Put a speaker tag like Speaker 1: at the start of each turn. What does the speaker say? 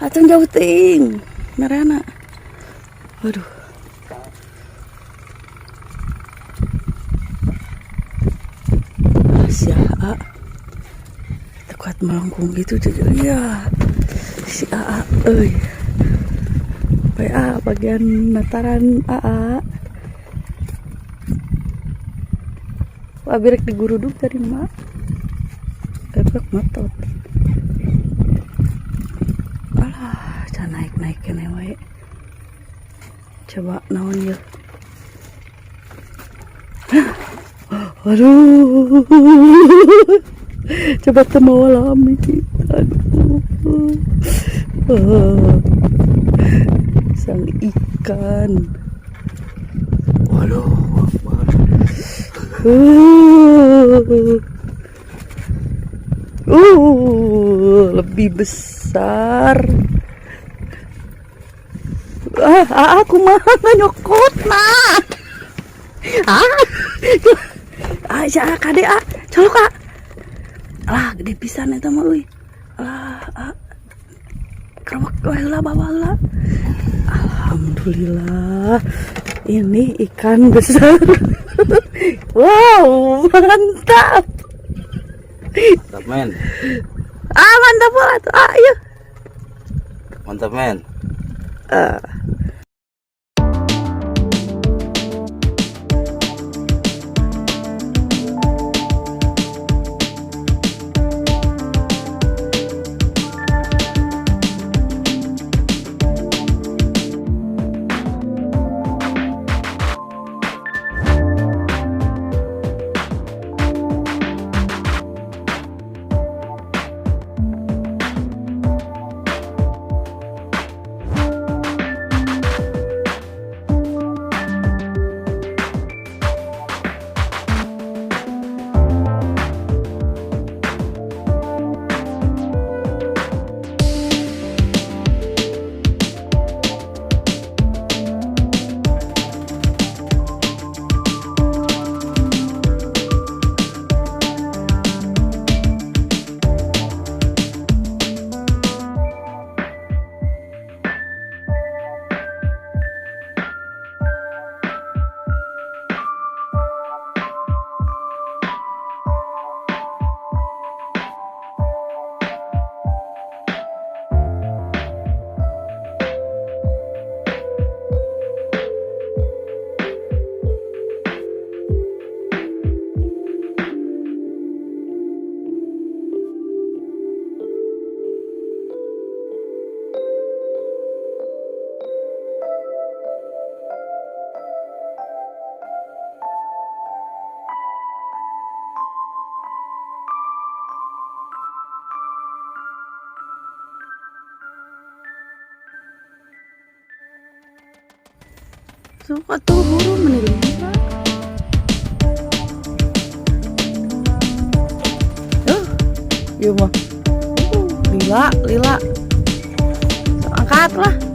Speaker 1: Acung jauh ting. Merana. Waduh. Sia, A. Kuat melengkung gitu jadi iya. Si AA euy. PA bagian nataran AA. Wah, birek diguruduk tadi mah. Efek matot. Alah, can naik-naik keneh wae. Coba naon ya. Aduh. Coba teu mawa lami. Aduh. Sang ikan.
Speaker 2: Waduh, Akbar.
Speaker 1: Lebih besar. Ah, aku mah nyokot nah. Ah, ah, ya, kade ah, colok ah. Alah, gede pisan eta mah euy. Alah, ah. Kerewek we heula bawa heula. Alhamdulillah. Ini ikan besar. Wow, mantap.
Speaker 2: Mantap, men.
Speaker 1: Ah, mantap banget. Ah, iya.
Speaker 2: Mantap, men.
Speaker 1: Ah. Suka tuh buru menerima. Iya mah. Lila, lila. So, angkat lah.